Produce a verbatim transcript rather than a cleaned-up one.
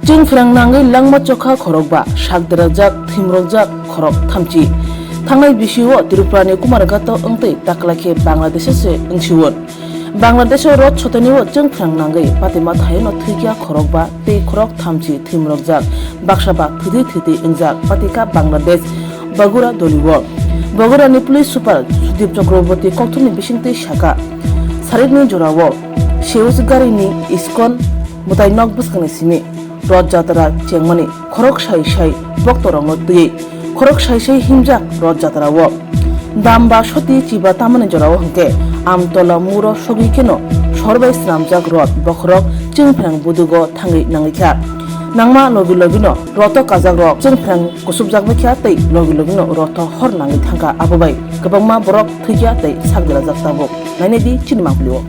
Chwngphrang nangwi langma chokha khorokba, sakderajak, thwimrokjak khorok thamchi. Thangnai bisio Tripurani Kumarghato wngtwi taklai khe Bangladesho se wngsiwon. Bangladesho rot sotonio chwngphrang nangwi patima thaiono thwikya khorokba tei khorok thamchi thwimrokjak, baksaba thwitwi thwitwi wngjak patika Bangladesh Bagura dolio. Bagurani police super Sudip Chakraborty kokthumni bisingtwi saka, sarikni jorao Seuch garini Iskon mwtai nok bwskangni simi Roth Jatra chengmani khorok sai sai boktorokno twiwi khorok sai sai himjak Roth Jatra o. Damba soti chiba tamani jorao hwnkhe Amtola muro sogwi kheno sorbai swnamjak Roth bokhorok chwngphrang budugo thangwi nangwi kha. Nangma logi logino Rotho kajak rok chwngphrang kusubjak bai kha tei logi logino Rotho hor nangwi thangkha, abo bai kwbangma borok thwikha tei sakderajak tabuk. Nainai di chini mangpili o.